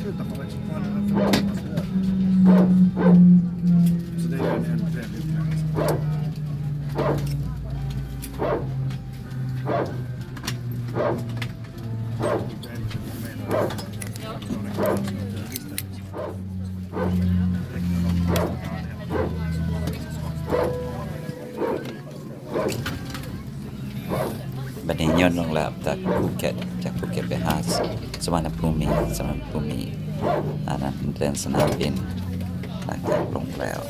ບັດນີ້ຍ້ອນລົງແລ້ວ ຈາກພູເກັດ ຈາກພູເກັດໄປຫາສະຫວັນນະພູມີ ສະຫວັນນະພູມີ ອັນນັ້ນເດີນສະໜາມບິນ ຫຼັງຈາກລົງແລ້ວ.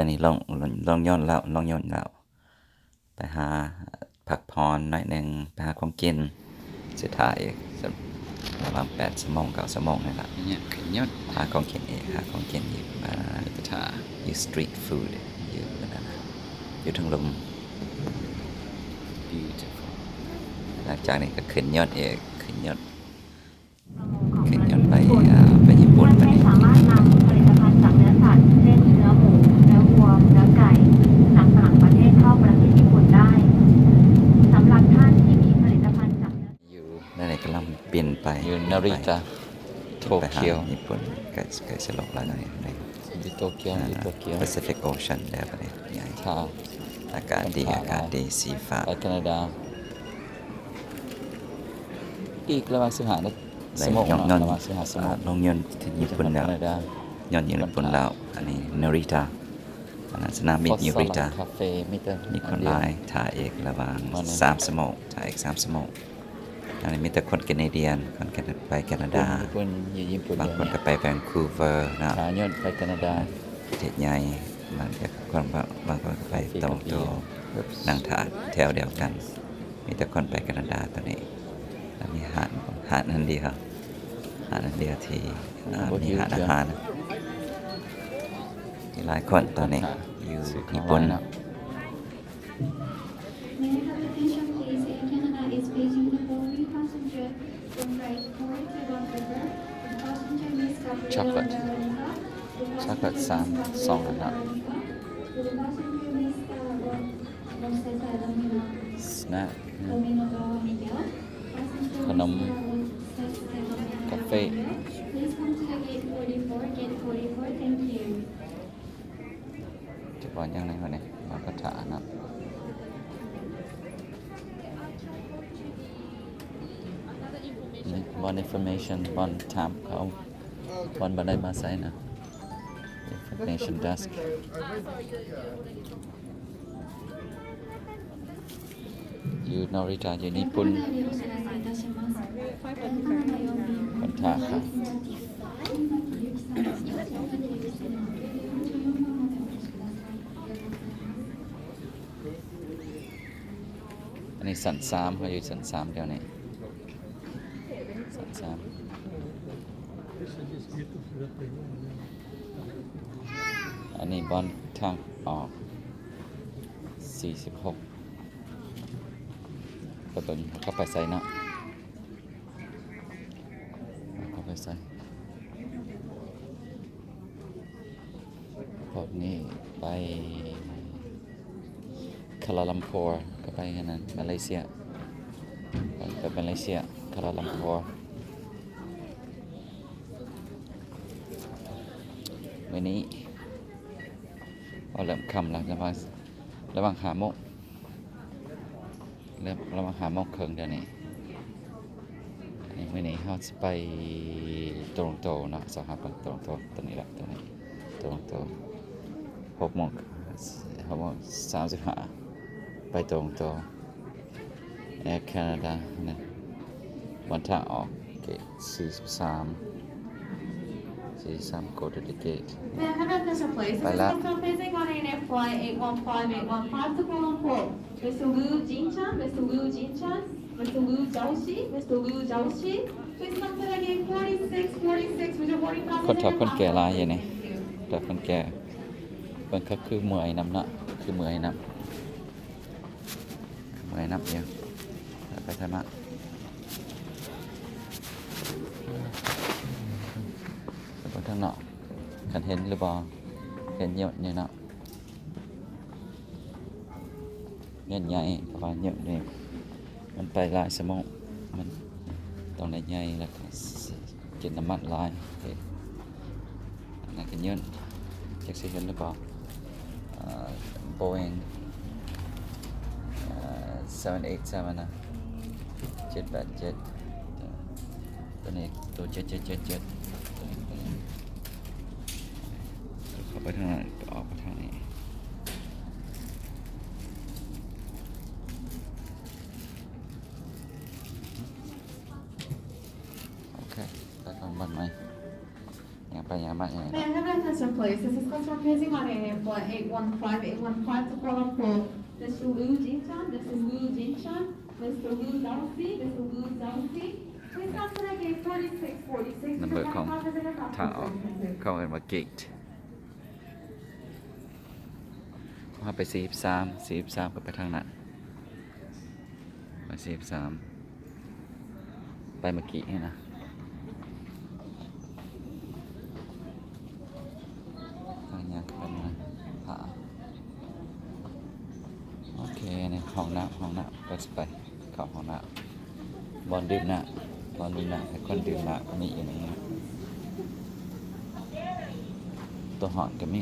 ດຽວນີ້ລ່ອງ ລ່ອງຍ້ອນແລ້ວ ລ່ອງຍ້ອນແລ້ວ ໄປຫາພັກຜ່ອນໜ້ອຍໜຶ່ງ ໄປຫາຂອງກິນ ຊິຖ້າອີກ ລະຫວ່າງແປດຊົ່ວໂມງ ເກົ້າຊົ່ວໂມງນີ້ລະ ຫາຂອງກິນອີກ ຫາຂອງກິນອີກ ອ່າ ຢູ່ street food ຢູ່ນັ້ນນະ ຢູ່ເທິງລຸ່ມ. Beautiful. ຫຼັງຈາກນີ້ກໍຂຶ້ນຍົນອີກ ຂຶ້ນຍົນ ຂຶ້ນຍົນໄປ ເອີ ໄປຍີ່ປຸ່ນ ບັດນີ້ ສາມາດນຳຜະລິດຕະພັນຈາກເນື້ອສັດ ເຊັ່ນ ເນື້ອໝູ ເນື້ອວັວ ເນື້ອໄກ່ ຈາກຕ່າງປະເທດເຂົ້າປະເທດຍີ່ປຸ່ນໄດ້. ສຳລັບທ່ານທີ່ມີຜະລິດຕະພັນຈາກເນື້ອ ຢູ່ ແນວນີ້ກຳລັງບິນໄປ ຢູ່ນາຣິຕາ ໂຕກຽວ ຍີ່ປຸ່ນ ໃກ້ ໃກ້ຊິລົງແລ້ວນີ້ ຢູ່ໂຕກຽວ ຢູ່ໂຕກຽວ Pacific Ocean ແລ້ວບັດນີ້ ອາກາດດີ ອາກາດດີ ສີຟ້າ ໄປການາດາ ອີກລະຫວ່າງສິບຫ້ານາທີ ໄດ້ ຊົ່ວໂມງເນາະ ລະຫວ່າງສິບຫ້າຊົ່ວໂມງ ອ່າ ລົງຍົນທີ່ຍີ່ປຸ່ນແລ້ວ ການາດາ ຍົນຍີ່ປຸ່ນແລ້ວ ອັນນີ້ນາຣິຕາ ອັນນັ້ນສະໜາມບິນນາຣິຕາ ມີຄົນຫຼາຍ ຖ້າອີກລະຫວ່າງສາມຊົ່ວໂມງ ຖ້າອີກສາມຊົ່ວໂມງ. ອັນນີ້ມີແຕ່ຄົນກາເນດຽນ ຄົນການາ ໄປການາດາ ບາງຄົນກໍໄປແວງຄູເວີເນາະ ຖ້າຍົນໄປການາດາ ປະເທດໃຫຍ່ ບາງຄົນ ບາງຄົນກໍໄປໂຕຣອນໂຕ ນັ່ງຖ້າແຖວດຽວກັນ. ມີແຕ່ຄົນໄປການາດາຕອນນີ້ ແລ້ວມີຮ້ານ ຮ້ານອັນດຽວ ຮ້ານອັນດຽວທີ່ ອ່າ ມີຮ້ານອາຫານ ມີຫຼາຍຄົນຕອນນີ້ຢູ່ຍີ່ປຸ່ນ. May I have attention, please? Air Canada is paging the following passenger from flight four to Vancouver. The passenger Miss Gabriela Veronica. The passenger Miss Gabriela Veronica. The passenger Miss, uh, Ro-, ສະແນັກ ຂະໜົມ ກາເຟ. Please come to the gate forty-four, gate forty-four. Thank you. ຈະບອນຫຍັງໃນມື້ນີ້ ບອນກະຖານະ ນີ້ ບອນ information ບອນຖາມເຂົາ ບອນບັນໄດມາໃສນະ information desk. ຢູ່ນາຣິຕາ ຢູ່ຍີ່ປຸ່ນ ບັນທາ ອັນນີ້ຊັ້ນສາມ ເຮົາຢູ່ຊັ້ນສາມດຽວນີ້ ຊັ້ນສາມ. ອັນນີ້ບ່ອນທາງອອກ ສີ່ສິບຫົກ ໄປເບິ່ງເຂົາໄປໃສເນາະ ເຂົາໄປໃສ ພວກນີ້ໄປ ຄາລາລຳໂພ ກໍໄປອັນນັ້ນ ມາເລເຊຍ ໄປມາເລເຊຍ ຄາລາລຳໂພ. ມື້ນີ້ ໂອ້ ເລີ່ມຄ່ຳແລ້ວ ລະຫວ່າງ ລະຫວ່າງຫ້າໂມງ ເລີ່ມ ລະຫວ່າງຫ້າໂມງເຄິ່ງດຽວນີ້. ມື້ນີ້ເຮົາຊິໄປໂຕຣອນໂຕເນາະ ສາມາດໄປໂຕຣອນໂຕ ຕົວນີ້ລະ ຕົວນີ້ ໂຕຣອນໂຕ ຫົກໂມງ ຫົກໂມງສາມສິບຫ້າ ໄປໂຕຣອນໂຕ Air Canada ນະ ວັນທາງອອກ ເກດສີ່ສິບສາມ ສີ່ສິບສາມ go to the gate. May I have your attention, please? ໄປແລ້ວ This is Miss Compensing on Air Flight eight one five, eight one five to Kuala Lumpur. Mister Liu Jingchan, Mister Liu Jingchan, Mister Liu Jiaoxi, Mister Liu Jiaoxi. Please come to the gate forty-six, forty-six with your boarding pass. ຄົນເຖົ້າຄົນແກ່ຫຼາຍຢູ່ນີ້ ເຖົ້າຄົນແກ່ ເບິ່ງ ເຂົາຄືເມື່ອຍນຳເນາະ ຄືເມື່ອຍນຳ ເມື່ອຍນຳຢູ່ ໄປໄທມາ. ເບິ່ງທາງນອກ ຄັນເຫັນຫຼືບໍ່ ເຫັນຢູ່ນີ້ເນາະ. ເງິນໃຫຍ່ ເພາະວ່າເງິນນີ້ມັນໄປຫຼາຍຊົ່ວໂມງ ມັນຕ້ອງໄດ້ໃຫຍ່ ແລ້ວກໍກິນນ້ຳມັນຫຼາຍ. ໂອເຄ ອັນນັ້ນກໍເງິນ ຈັກຊິເຫັນຫຼືບໍ່ ເອີ Boeing ເອີ seven eight seven ນະ ເຈັດແປດເຈັດ ຕົວນີ້ ຕົວເຈັດເຈັດເຈັດເຈັດ ຕົວນີ້ ຕົວນີ້ ເຂົ້າໄປທາງນັ້ນ ອອກໄປທາງນີ້. ໂອເຄ ໄປທາງບ້ານໃໝ່ ຍ່າງໄປຍ່າງມາ ຍ່າງໄປ. May I have your attention, please? This is customer facing on airport eight one five, eight one five to Kuala Lumpur. Mister Wu Jingchan, Mister Wu Jingchan, Mister Wu Daosi, Mister Wu Daosi. Please come to the gate forty-six forty-six. ນຳເບີຂອງທາງອອກ ເຂົາເອີ້ນວ່າ gate. ເຮົາໄປສີ່ສິບສາມ ສີ່ສິບສາມກໍໄປທາງນັ້ນ ໄປສີ່ສິບສາມ ໄປເມື່ອກີ້ນີ້ນະ ທາງຍ່າງໄປນະ ໂອເຄ ນີ້ຫ້ອງນ້ຳ ຫ້ອງນ້ຳ ກໍຊິໄປ ເຂົ້າຫ້ອງນ້ຳ ບ່ອນດື່ມນ້ຳ ບ່ອນດື່ມນ້ຳ ໃຫ້ຄົນດື່ມນ້ຳກໍມີຢູ່ໃນນີ້ ຕົວຮ້ອນກໍມີ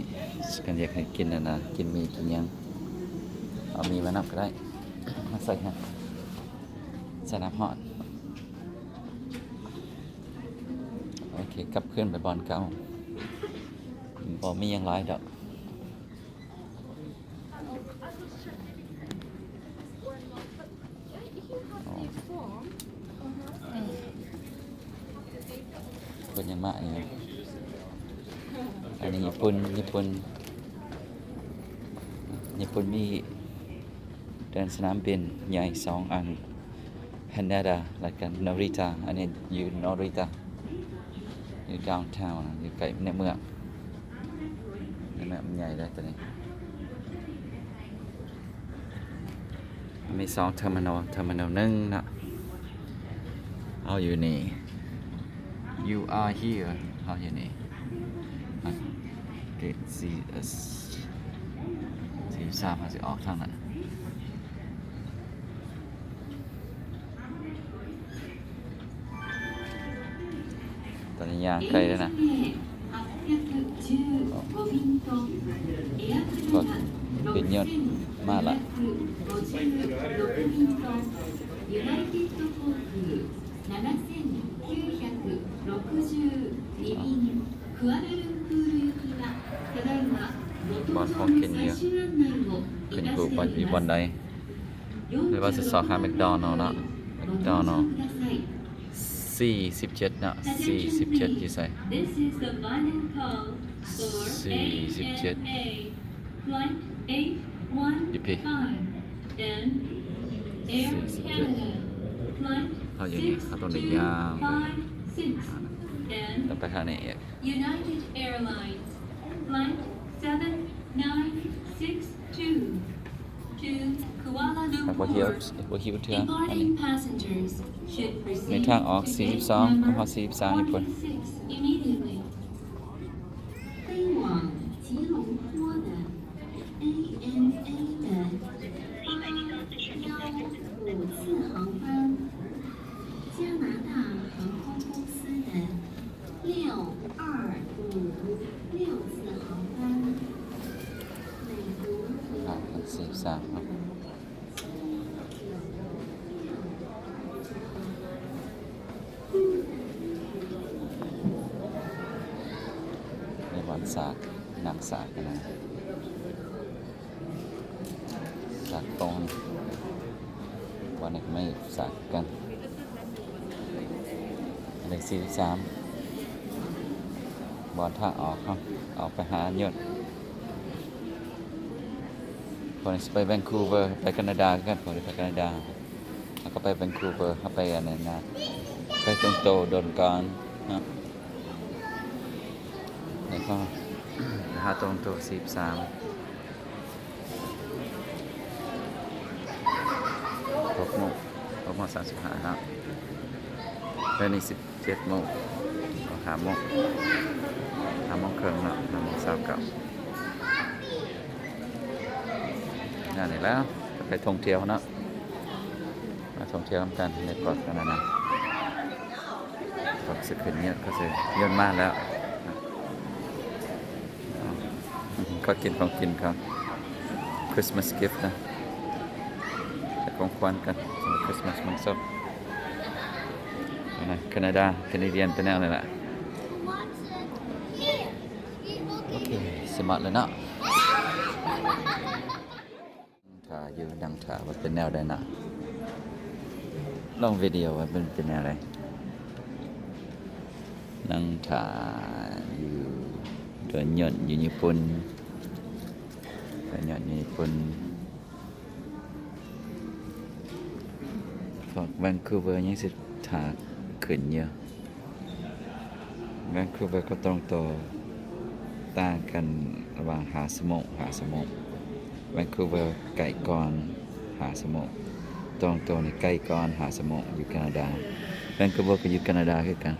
ຄັນຢາກໃຫ້ກິນອັນນະ ກິນໝີ່ກິນຫຍັງ ເອົາໝີ່ມານຳກໍໄດ້. ມາໃສ່ຫັ້ນ ໃສ່ນ້ຳຮ້ອນ. ໂອເຄ ກັບຄືນໄປບ່ອນເກົ່າ ບໍ່ມີຫຍັງຫຼາຍດອກ. ອໍ ຄົນຍັງມາຢູ່. ອັນນີ້ຍີ່ປຸ່ນ ຍີ່ປຸ່ນ ຍີ່ປຸ່ນມີເດີ່ນສະໜາມບິນໃຫຍ່ສອງອັນ Haneda ແລ້ວກໍ Narita. ອັນນີ້ຢູ່ Narita ຢູ່ downtown ນະ ຢູ່ໃກ້ໃນເມືອງ ໃນເມືອງມັນໃຫຍ່ເດ້ຕົວນີ້. ມີສອງ terminal, terminal ໜຶ່ງເນາະ ເຮົາຢູ່ນີ້ you are here ເຮົາຢູ່ນີ້ gate ສີ່ ເອີ ສີ່ສິບສາມ ເຮົາຊິອອກທາງນັ້ນ. ຕອນນີ້ຍ່າງໄກແລ້ວນະ ລົດບິນຍົນມາລະ. ບ່ອນຂອງກິນຢູ່ ຂຶ້ນຮູບວ່າຢູ່ບ່ອນໃດ. ຫຼືວ່າຊິຊອກຫາ McDonald ເນາະ McDonald ສີ່ສິບເຈັດເນາະ ສີ່ສິບເຈັດ ຢູ່ໃສ? ສີ່ສິບເຈັດ ຢູ່ພີ້ ສີ່ສິບເຈັດ. ເຮົາຢູ່ນີ້ ເຮົາຕ້ອງໄດ້ຍ່າງໄປ ຕ້ອງໄປທາງນີ້ອີກ. United Airlines Flight seven nine six two to Kuala Lumpur. ບໍ່ຫິວເທື່ອ ອັນນີ້ Departing passengers should proceed ມີທາງອອກ to gate ສີ່ສິບສອງ number ຂອງເຮົາ ສີ່ສິບສາມ ຢູ່ພຸ້ນ one one six immediately. 飞往吉隆坡的 A N A 的八幺五次航班，加拿大航空公司的六二五六次航班，美国和 ອ່າ ສີ່ສິບສາມ ເນາະ ມີບ່ອນສາກ ນັ່ງສາກກັນນະ ສາກໂຕນ ບ່ອນນີ້ກໍມີສາກກັນ. ໝາຍເລກສີ່ສິບສາມ ບ່ອນທາງອອກເຮົາ ອອກໄປຫາຍົດ ພວກນີ້ຊິໄປແວງຄູເວີ ໄປການາດາຄືກັນ ພວກນີ້ໄປການາດາ. ເຮົາກໍໄປແວງຄູເວີ ເຮົາໄປອັນນັ້ນນະ ໄປໂຕຣອນໂຕດົນກ່ອນເນາະ ແລ້ວກໍໄປຫາໂຕຣອນໂຕ ສີ່ສິບສາມ ຫົກໂມງ ຫົກໂມງສາມສິບຫ້າເນາະ. ແລ້ວນີ້ສິບເຈັດໂມງ ຫ້າໂມງ ຫ້າໂມງເຄິ່ງເນາະ ຫ້າໂມງຊາວເກົ້າ ແນວນີ້ແຫຼະ ໄປທ່ອງທ່ຽວເນາະ ມາທ່ອງທ່ຽວນຳກັນ ໃນເກາະອັນນັ້ນນະ ເຂົາຊິຂຶ້ນຍົນ ເຂົາຊິຍົນມາແລ້ວ ເຂົາກິນຂອງກິນເຂົາ Christmas gift ນະ ເປັນຂອງຂວັນກັນສຳລັບ Christmas ມັນສົດ ນະ Canada Canadian ເປັນແນວນີ້ແຫຼະ ໂອເຄ ຊິໝົດແລ້ວເນາະ. ຖ້າຢູ່ ນັ່ງຖ້າວ່າເປັນແນວໃດນະ ລອງວິດີໂອວ່າເປັນ ເປັນແນວໃດ ນັ່ງຖ້າຢູ່ ໂດນຍົນຢູ່ຍີ່ປຸ່ນ ໂດນຍົນຢູ່ຍີ່ປຸ່ນ ພວກ Vancouver ຍັງຊິຖ້າຂຶ້ນຢູ່. Vancouver ກັບ Toronto ຕ່າງກັນລະຫວ່າງຫ້າຊົ່ວໂມງ ຫ້າຊົ່ວໂມງ Vancouver ໃກ້ກ່ອນຫ້າຊົ່ວໂມງ Toronto ນີ້ໃກ້ກ່ອນຫ້າຊົ່ວໂມງ ຢູ່ Canada Vancouver ກໍຢູ່ Canada ຄືກັນ.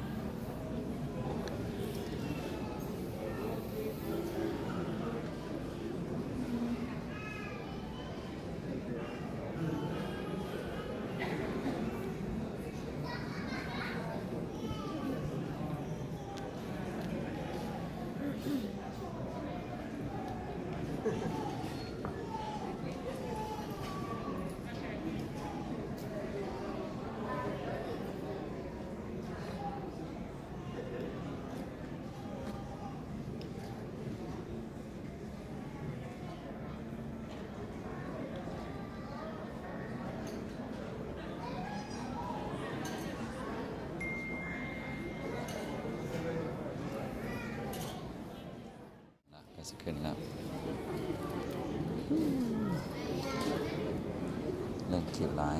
ນະ ໃກ້ຊິຂຶ້ນແລ້ວ ລົດຄິວຫຼາຍ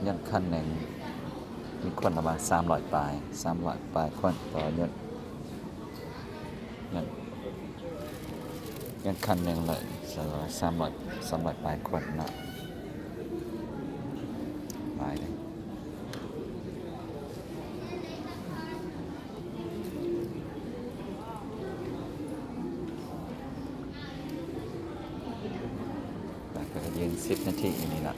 ຍົນຄັນໜຶ່ງມີຄົນປະມານສາມຮ້ອຍປາຍ ສາມຮ້ອຍປາຍຄົນຕໍ່ຍົນ ຍັງ ຍັງຄັນໜຶ່ງເລີຍ ສາມຮ້ອຍ ສາມຮ້ອຍປາຍຄົນເນາະ ຫຼາຍເດ້ ແລ້ວກໍຢືນສິບນາທີຢູ່ນີ້ລະ.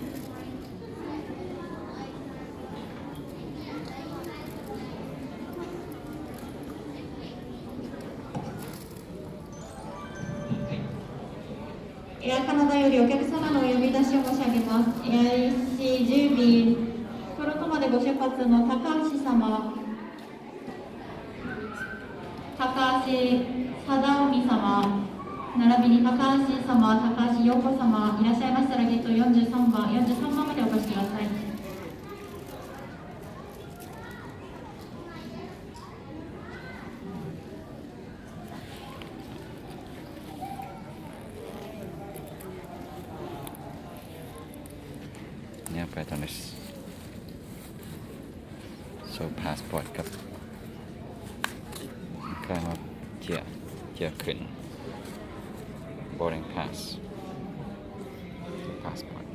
エアカナダよりお客様のお呼び出しを申し上げます。エーアイシーじゅうビー トロントまでご出発の高橋様、高橋貞臣様、並びに高橋様、高橋洋子様、いらっしゃいましたら、ゲートよんじゅうさんばん、よんじゅうさんばんまでお越しください。 ແນວໄປທາງນີ້ ໂຊພາສປອດກັບ ຂ້າງວ່າເຈຍ ເຈຍຂຶ້ນ boarding pass passport.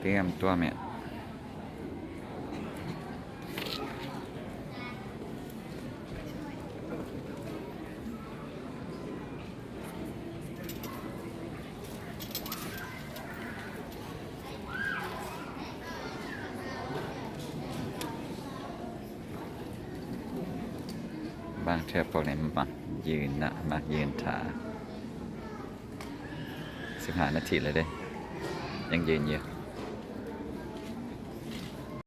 ຕຽມຕົວແມ່ນ ບາງເທື່ອພວກນີ້ມັກຢືນນະ ມັກຢືນຖ້າ ສິບຫ້ານາທີແລ້ວເດ້ ຍັງຢືນຢູ່.